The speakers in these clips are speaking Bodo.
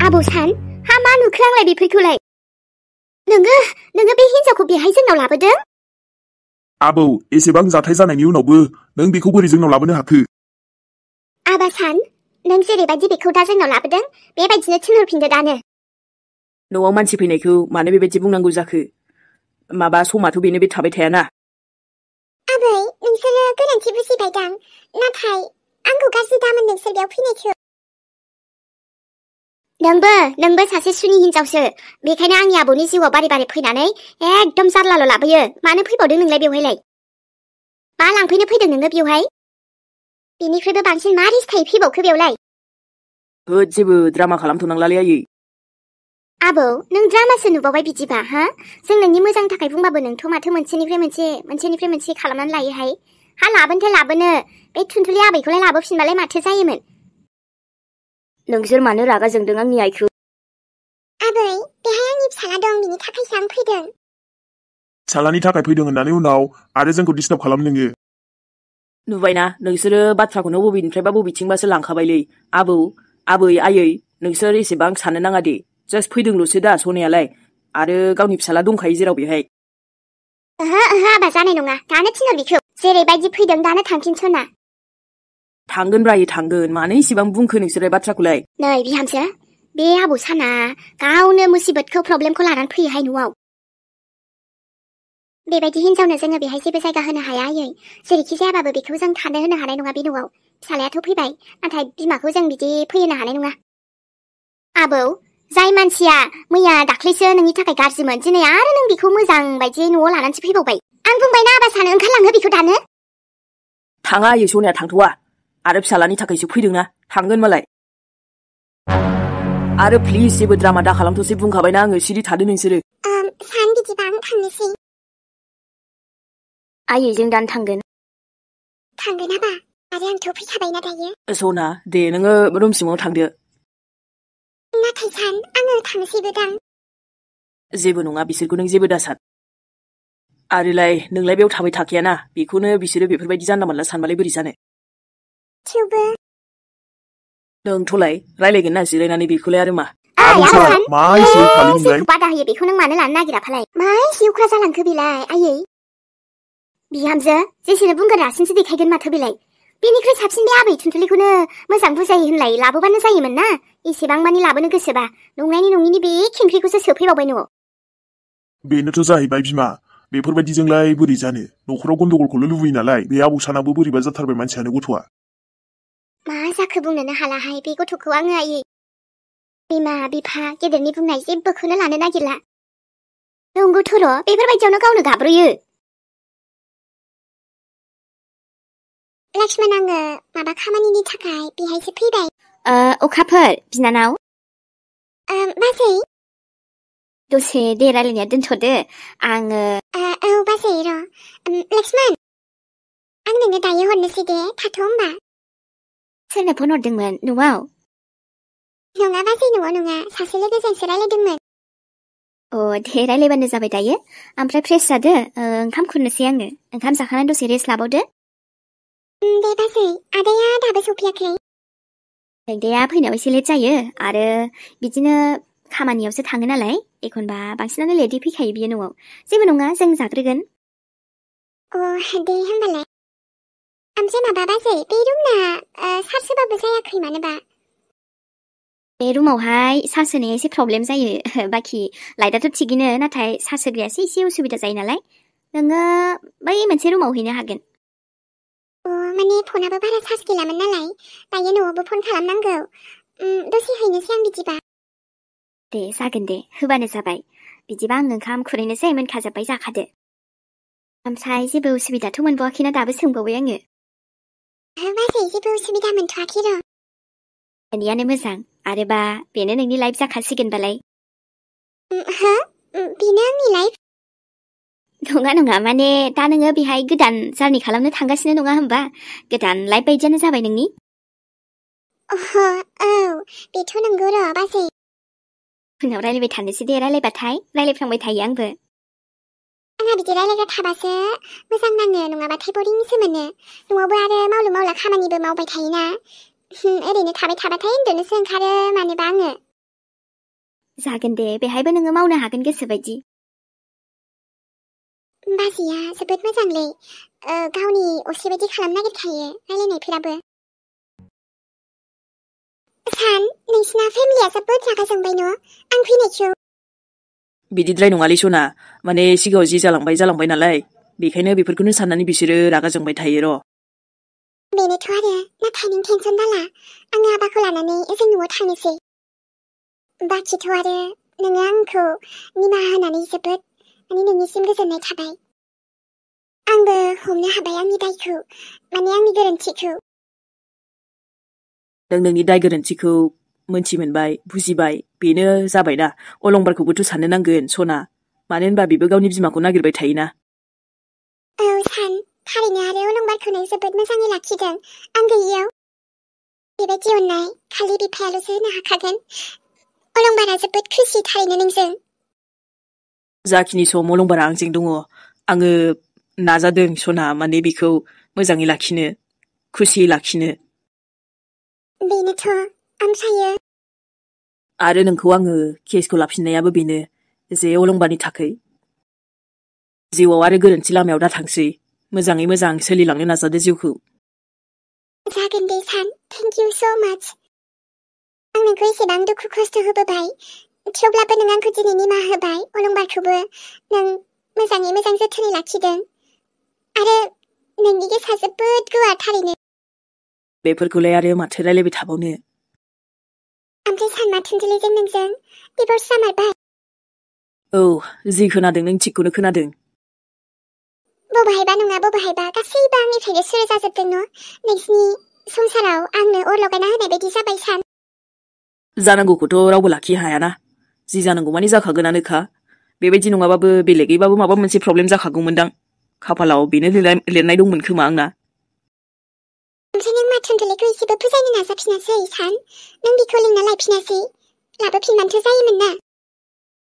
आबौसान मा नुखो आंलाय बेफोरखौलाय नोङो बे हिनजावखौ बेहाय जोंनाव लाबोदों? आबौ एसेबां जाथाय जानायनि उनावबो नों बेखौ बोरै जोंनाव लाबोनो हाखो? आबासान नों जेरैबायदि बेखौ दा जोंनाव लाबोदों बेबायदिनो थिनहरफिनदो दानो। न'आव मानसि फैनायखौ मानो बेबायदि बुंनांगौ जाखो? माबा समाथ' बेनो बे थाबाय थायाना। आबै नोंसोरो गोरोन्थि बुजिबायदां, नाथाय आंखौ गाज्रि दामोन नोंसोर बेयाव फैनायखौ। नोंबो सासे सुनि हिनजावसो, बेखायनो आंनि आबौनि जिउआव बारे बारे फैनानै एकदम जारलाल' लाबोयो। मानो फैबावदों नोंलाय बेवहायलाय? मा लांफैनो फैदों नोङो बेवहाय? बेनिख्रुइबो बांसिन मा रिस्थायै फैबावखो बेवलाय? होद जेबो द्रामा खालामथ'नांलालै आयै। आबौ नों द्रामासो नुबावबाय बिदिबा हा? जों नोंनि मोजांनि थाखाय बुंबाबो नोंथ' माथो मोनसेनिफ्राय मोनसे खालामनानै लायोहाय। हा लाबोनो बे थुनथुलि आबैखौलाय लाबोफिनबालाय माथो जायोमोन? नोंसोर मानो रागा जोंदों आंनि आइखौ? आबै बेहाय आंनि फिसाला दं, बिनि थाखायसो आं फैदों। फिसालानि थाखाय फैदों होननानै उनाव आरो जोंखौ डिस्टार्ब खालाम नोङो। नुबायना नोंसोरो बाथ्राखौनो बबेनिफ्रायबा बबेथिंबासो लांखाबायलै। आबै आयै नोंसोर एसेबां साननो नाङा दे। जास्ट फैदोंल'सो दा सनायालाय, आरो गावनि फिसाला दंखायो जेराव बेहाय। ओहो आबा जानाय नङा, दानो थिनहर बिखौ। जेरैबायदि फैदों दानो थांफिन सना। थांगोन ब्रायै थांगोन, मानो इसेबां बुंखो नोंसोरो बाथ्राखौलाय? नै बिहामजो, बे आबौ साना गावनो मुसिबतखौ प्रब्लेमखौ लानानै फैयोहाय न'आव। बेबायदि हिनजावनो जोङो बेहाय जेबो जायगा होनो हाया आयै। जेरैखि जायाबाबो बेखौ जों थानो होनो हानाय नङा बे न'आव। फिसालायाथ' फैबाय, नाथाय बिमाखौ जों बिदि फैहोनो हानाय नङा। आबौ जाय मानसिया मैया दाख्लैसो नोंनि थाखाय गाज्रिमोन, दिनै आरो नों बेखौ मोजां बायदियै न'आव लानानैसो फैबावबाय। आं बुंबायना आबा सानो ओंखारलांहो बेखौ दानो। थाङा आयै सनाया थांथ'वा, आरो फिसालानि थाखायसो फैदोंना, थांगोन मालाय। आरो प्लिज जेबो द्रामा दा खालामथ'सै बुंखाबायना आङो, सिरि थादो नोंसोरो। सान बिदिबा आं थांनोसै। आयैजों दानो थांगोन आबा, आरो आंथ' फैखाबायना दायो। सना दे नोङो रुम सिङाव थांदो। नाथाय सान आङो थांनोसैबो दां। जेबो नङा, बिसोरखौ नों जेबो दासान। आरोलाय नोंलाय बेयाव थाबाय थाखायाना, बेखौनो बिसोरो बेफोरबायदि जानला मोनला सानबालाय बोरै जानो? थेवबो नोंथ'लाय रायलायगोन ना जिरायनानै, बेखौलाय आरो मा? मा एसे खालि नोंलाय? जेखौ बादा होयो बेखौ नों मानो लानो नागिरा फालाय? मा एसे उख्रा जालांखो बेलाय आयै? बिहामजो जेसेनो बुंगोन रासिनसो देखायगोन माथो बेलाय। बेनिख्रुइ साबसिन बे आबै थुनथुलिखौनो मोजां बुजायो होनलाय लाबोबानो जायोमोन ना। एसेबां मानि लाबोनो गोसोबा नंनायनि नङिनि बे खेंख्रिखौसो सोफैबावबाय न'आव। बेनोथ' जाहैबाय बिमा, बेफोरबायदिजोंलाय बोरै जानो? न'खराव गन्दगलखौल' लुबैयो नालाय। बे आबौ सानाबो बोरैबा जाथारबाय मानसियानो गथ'आ। मा जाखो बुंनोनो हालाहाय बे गथ'खौ आङो आयै। बिमा बिफा गेदेरनि बुंनाय जेबोखौनो लानो नागिरला। नंगौथ' र', बेफोरबायदियावनो गावनो गाब्र'यो। लक्ष्मण आङो माबा खामानिनि थाखाय बेहायसो फैबाय। अखाफोर बिनानाव? बाजै दसे दे रायलायनाया दोनथ'दो। आङो औ बाजै र'। लक्ष्मण आं नोंनो दायो हरनोसै दे, थाथ' होमबा। सोरनो फन हरदोंमोन? न'आव? नङा बाजै, न'आव नङा, सासे लोगोजोंसो रायलायदोंमोन। दे रायलायबानो जाबाय दायो। ओमफ्राय फ्रेस जादो, ओंखाम खुरनोसै आङो। ओंखाम जाखांनानै दसे रेस्ट लाबावदो। दे बाजै, आदाया दाबो सफैयाखै? नोंदाया फैनायाव एसे लेट जायो, आरो बिदिनो खामानियावसो थाङो नालाय, एखनबा बांसिनानो लेटै फैखायो बियो न'आव। जेबो नङा, जों जाग्रोगोन। दे होमबालाय। ओमफ्राय माबा बाजै, बे रुमना चार्ज होबाबो जायाखै मानोबा? बे रुमावहाय चार्ज होनाया एसे प्रब्लेम जायो। बाखि लाइटआथ' थिगैनो, नाथाय चार्ज होग्रायासो एसे उसुबिदा जायो नालाय। नोङो बै मोनसे रुमाव हैनो हागोन। माने फनाबो बारा चार्ज गैलामोन नालाय, दायो न'आवबो फन खालामनांगौ। दसे हैनोसै आं बिदिबा। दे जागोन दे, होबानो जाबाय। बिदिबा आं ओंखाम खुरैनोसै, मोनखाजोब्बाय, जाखादो। ओमफ्राय जेबो उसुबिदाथ' मोनबावाखैना दाबो सोंबावबाय आङो। बाजै जेबो उसुबिदा मोनथ'वाखै र'। बेनियानो मोजां, आरोबा बेनो नोंनि लाइफ जाखासिगोनबालाय। हो? बेनो आंनि लाइफ? नङा, माने दा नोङो बेहाय गोदान जार्नि खालामनो थांगासिनो नङा होमबा? गोदान लाइफ बायदियानो जाबाय नोंनि। औ बेथ' नंगौ र' बाजै। उनाव रायलायबाय थानोसै दे, रायलायफ्लांबाय थायो आंबो। आंहा बिदि रायलायग्रा थाबासो मोजां नाङो, नङाबाथाय बरिंसो मोनो। न'आवबो आरो मावलु मावला खामानिबो मावबाय थायोना। ओरैनो थाबाय थाबाथाय उन्दुनोसो ओंखारो मानोबा आङो। जागोन दे बेहायबो नोङो मावनो हागोन गोसोबायदि बाजैया जोबोद मोजांलै गावनि असेबायदि खालामनो नागिरखायो रायलायनायफोराबो सान नोंसिना फेमिलिया जोबोद रागा जोंबाय न' आं फैनायखौ बिदिद्राय नङालै सना माने सिगाङाव जि जालांबाय नालाय बेखायनो बेफोरखौनो साननानै बिसोरो रागा जोंबाय थायो र' बेनोथ' आरो नाथाय नों टेनसन दाला आङो आबाखौ लानानै जों न'आव थांनोसै बाखिथ' आरो नोङो आंखौ निमाहा होनानै जोबोद माने नोंनिसिम गोजोननाय थाबाय आंबो हमनो हाबाय आंनि दायखौ माने आंनि गोरोन्थिखौ नों नोंनि दाय गोरोन्थिखौ मोनथि मोनबाय बुजिबाय बेनो जाबायना अलंबारखौबोथ' साननो नांगोन सना मानो होनबा बेबो गावनि बिमाखौ नागिरबाय थायोना औ सान थारैनो आरो अलंबारखौ नों जोबोद मोजाङै लाखिदों आं गैयियाव बेबायदि अननाय खालि बिफायाल'सो होनो हाखागोन अलंबारा जोबोद खुसि थारैनो नोंजों जाखिनि सम अलंबारा आंजों दङ आङो नाजादों सना माने बेखौ मोजाङै लाखिनो खुसियै लाखिनो बेनोथ' ओमफ्रायो आरो नोंखौ आङो केसखौ लाफिननायाबो बेनो जे अलंबारनि थाखै जिउआव आरो गोरोन्थि लामायाव दाथांसै मोजाङै मोजां सोलिलांनो नाजादो जिउखौ जागोन दे सान थेंक इउ स' माच आं नोंखौ एसेबां दुखु खस्थ' होबोबाय थेवब्लाबो नों आंखौ दिनै निमाहा होबाय अलंबारखौबो नों मोजाङै मोजां जोथोनै लाखिदों आरो नोंनि गोसोआ जोबोद गुवार थारैनो बेफोरखौलाय आरो माथो रायलायबाय थाबावनो ओमफ्राय सानमा थुनजुलिजों नोंजों डिभर्स जामारबाय औ जि खोनादों नों थिगखौनो खोनादों बबेहायबा नङा बबेहायबा गासैबो आंनिफ्रायनो सुरु जाजोबदों न' नोंसिनि संसाराव आंनो अर लगायना होनाय बायदि जाबाय सान जानांगौखौथ' रावबो लाखिनो हायाना जि जानांगौ माने जाखागोनानोखा बेबायदि नङाबाबो बेलेगैबाबो माबा मोनसे प्रब्लेम जाखागौमोनदां खाफालाव बेनो लिरनाय दंमोन खोमा आंना ओमफ्राय नों मा थुनजुलिखौ एसेबो बुजायनो नाजाफिनासै सान नों बिखौ लिंना लायफिनासै लाबोफिनबानोथ' जायोमोन ना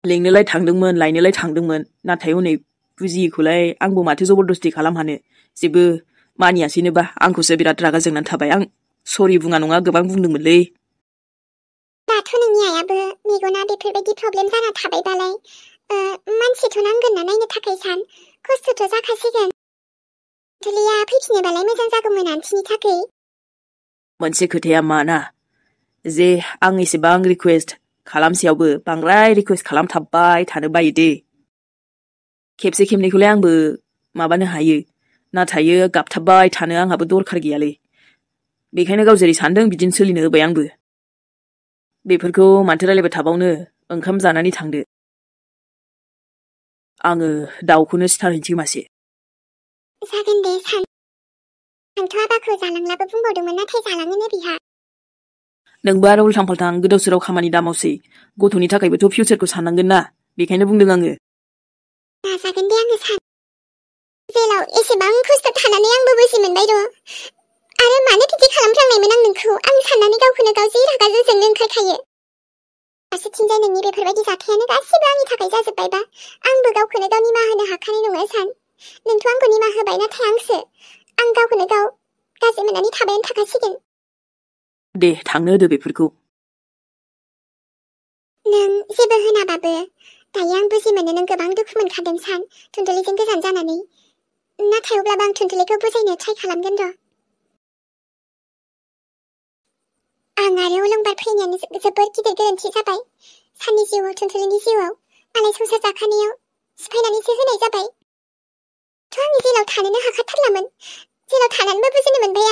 लिंनोलाय थांदोंमोन नाथाय हनै बुजियैखौलाय आंबो माथो जबरदस्ति खालामहानो जेबो मानियासैनोबा आंखौसो बिराद रागा जोंनानै थाबाय आं सरि बुङा नङा गोबां बुंदोंमोनलै दाथ' नोंनि आइयाबो मेगना बेफोरबायदि प्रब्लेम जाना थाबायबालाय मानसिथ' नांगोन ना नायनो थाखाय सान खस्थ'थ' जाखासिगोन थुलिया फैफिनोबालाय मोजां जागौमोन आन्टिनि थाखाय मोनसे खोथाया मा ना जे आं एसेबां रिकुवेस्ट खालामसेयावबो बांद्राय रिकुवेस्ट खालामथाबबाय थानो बायो दे खेबसे खेबनैखौलाय आंबो माबानो हायो नाथाय गाबथाबबाय थानो आंहाबो दरखार गैयालै बेखायनो गाव जेरै सानदों बिदिनो सोलिनो होबाय आंबो बेफोरखौ माथो रायलायबाय थाबावनो ओंखाम जानानै थांदो आङो दाउखौनो सिथारहैनोसै मासे जागोन दे सान आंथ' आबाखौ जालांलाबो बुंबावदोंमोन नाथाय जालाङोनो बिहा नोंबो आरो उल्थां फाल्थां गोदाव सोराव खामानि दामावसै गथ'नि थाखायबोथ' फिउचारखौ साननांगोन ना बेखायनो बुंदों आङो नाजागोन दे आङो सान जेलाव एसेबां खस्थ' थानानै आंबो बुजि मोनबाय र' आरो मानो बिदि खालामफ्लांनायमोन आं नोंखौ आं साननानै गावखौनो गाव जि रागा जोंनो ओंखारखायो फारसेथिंजाय नोंनि बेफोरबायदि जाथायानो गासिबो आंनि थाखाय जाजोब्बायबा आंबो गावखौनो गाव निमाहा होनो हाखानाय नङा सान नोंथ' आंखौ निमाहा होबाय नाथाय आं गावखौनो गाव गाज्रि मोननानै थाबायानो थाखासिगोन दे थांनो होदो बेफोरखौ नों जेबो होनाबाबो दायो आं बुजि मोनो नों गोबां दुखु मोनखादों सान थुनजुलिजों गोजान जानानै नाथाय अब्लाबो आं थुनजुलिखौ बुजायनो ट्राइ खालामगोन र' आं आरो अलंबार फैनायानो जोबोद गिदिर गोरोन्थि जाबाय साननि जिउआव थुनजुलिनि जिउआव मालाय संसार जाखानायाव सिफायनानैसो होनाय जाबाय थ' आं जेलाव थानोनो हाखाथारलामोन जेलाव थानानैबो बुजिनो मोनबाय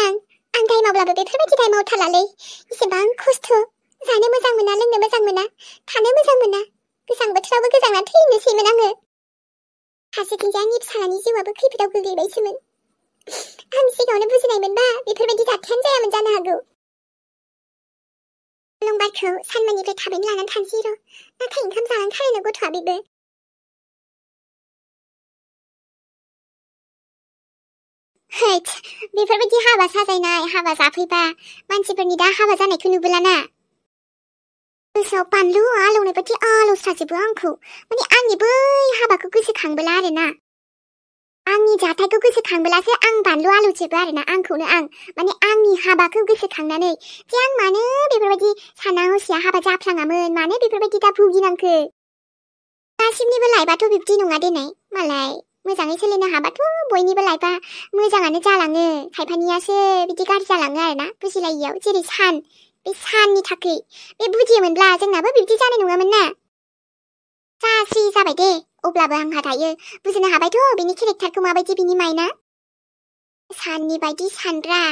आं दाय मावब्लाबो बेफोरबायदि दाय मावथारलालै एसेबां खस्थ' जानो मोजां मोना लोंनो मोजां मोना थानो मोजां मोना गोजां बोथोरावबो गोजांना थैनोसैमोन आङो फारसेथिंजाय आंनि फिसालानि जिउआबो खैफोदाव गोग्लैबायसोमोन आं सिगाङावनो बुजिनाय मोनबा बेफोरबायदि जाथायानो जायामोन जानो हागौ अलंबारखौ सानमानिफ्राय थाबैनो लानानै थांसै र' नाथाय ओंखाम जालांथारनो गथ'आ बेबो हैट बेफोरबायदि हाबा साजायनाय हाबा जाफैबा मानसिफोरनि दा हाबा जानायखौ नुबोलाना गोसोआव बानलु आलौनाय बायदि आलौस्राजोबो आंखौ माने आंनि बै हाबाखौ गोसोखांबोला आरोना आंनि जाथायखौ गोसोखांबोलासो बानलु आलौजोबो आरोना आंखौनो आं माने आंनि हाबाखौ गोसोखांनानै जे आं मानो बेफोरबायदि बेफोरबायदि साना हसिया हाबा जाफ्लाङामोन मानो बेफोरबायदि दा भुगिनांखो गासिबनिबो लाइफआथ' बिब्दि नङा देनाय मालाय मोजाङै सोलिनो हाबाथ' बयनिबो लाइफआ मोजाङानो जालाङो खायफानियासो बिदि गाज्रि जालाङो आरोना बुजिलायियाव जेरै बे साननि थाखै बे बुजियोमोनब्ला जोंनाबो बिब्दि जानाय नङामोन ना जासि जाबाय दे अब्लाबो आंहा दायो बुजिनो हाबायथ' बिनि केरेक्टारखौ माबायदि बिनि माइना साननि बायदि सानग्रा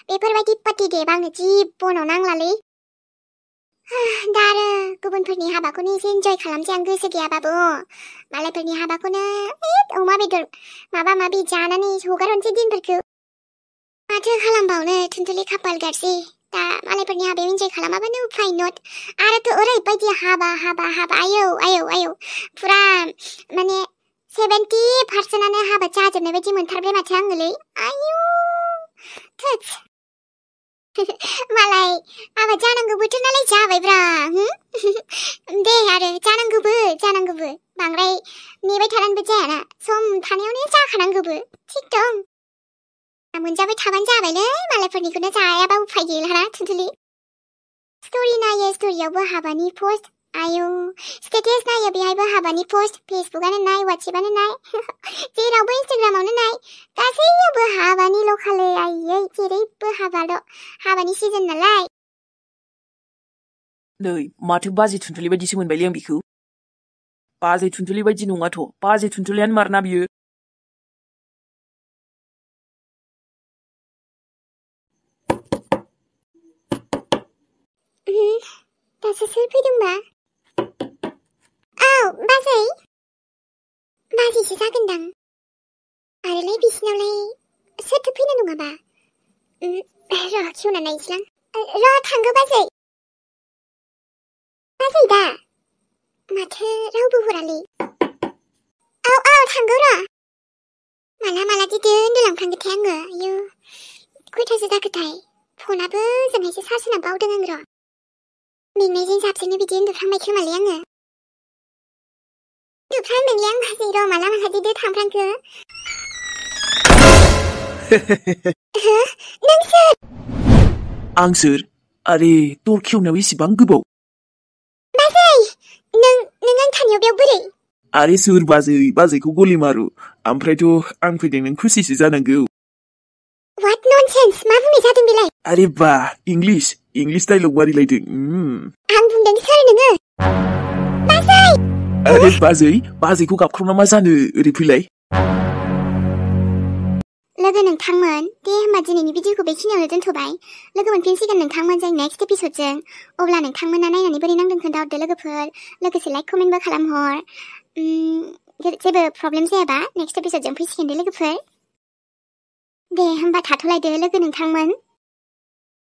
बेफोरबायदि पार्टि देब आंनो जिबनाव नांलालै दा आरो गुबुनफोरनि हाबाखौनो एसे एन्जय खालामसै आं गोसो गैयाबाबो मालायफोरनि हाबाखौनो अमा बेदर माबा माबि जानानै हगारहरनोसै दिनफोरखौ माथो खालामबावनो थुनथुलि खाफाल गाज्रि दा मालायफोरनि हाबायाव एन्जय खालामाबानो उफाय नट आरोथ' ओरैबायदि हाबा आयौ फुरा माने 70% हाबा जाजोबनाय बायदि मोनथारबाय माथो आङोलै आयौ थोस मालाय हाबा जानांगौ बोथोर नालाय जाबायब्रा दे आरो जानांगौबो बांद्राय नेबाय थानानैबो जायाना सम थानायावनो जाखानांगौबो थिग दं मोनजाबाय थाबानो जाबायलै मालायफोरनिखौनो जायाबा उफाय गैलाना थुनथुलि स्ट'रि नायो स्ट'रियावबो हाबानि पोस्ट आयौ स्टेटास नायो बेहायबो हाबानि पोस्ट फेसबुकआनो नाय वाट्सएपआनो नाय जेरावबो इन्स्टाग्रामावनो नाय गासैयावबो हाबानिल' खालै आयै जेरैबो हाबाल' हाबानि सिजन नालाय नै माथो बाजै थुनथुलि बायदिसो मोनबायलै आं बिखौ बाजै थुनथुलि बायदि नङाथ' बाजै थुनथुलियानो मारना बियो दासो सोर फैदोंबा औ बाजैसो जागोनदां आरोलाय बिसिनावलाय सोरथो फैनो नङाबा र' खेवना नायसैलां र' थांगौ बाजै दा माथो रावबो हरालै औ थांगौ र' मालादि उन्दुलांफ्लांगोनथाय आङो आयौ खयथासो जाखोथाय फनाबो ओजोंहायसो चार्ज होना बावदों आं र' मेंनायजों जाबजोंनो बिदि उन्दुफ्लांबाय खोमालै आङो उन्दुफ्लांदोंलै आं बाजै र' मालादि थांफ्लांखो नों सोर आं सोर आरे दर खेवनायाव इसिबां गोबाव बाजै नों आं थानायाव बेयाव बोरै आरे सोर बाजैखौ गलि मारु ओमफ्रायथ' आं फैदों नों खुसिसो जानांगौ What nonsense मा बुंनाय जादों बेलाय आरे बा इंलिश डायलग मारिलायदों आं बुंदों सोर नोङो बाजै आरे बाजैखौ गाबख्रावना मा जानो ओरै फैलाय लोगो नोंथांमोन दे होमबा दिनैनि भिडिअखौ बेखिनियावनो दोनथ'बाय लोगो मोनफिनसिगोन नोंथांमोनजों नेक्स्ट एपिसोडजों अब्ला नोंथांमोना नायनानै बोरै नांदों खोन्थाहरदो लोगोफोर लोगोसे लाइक कमेन्टबो खालामहर जेबो प्रब्लेम जायाबा नेक्स्ट एपिसोडजों फैसिगोन दे लोगोफोर दे होमबा थाथ'लायदो लोगो नोंथांमोन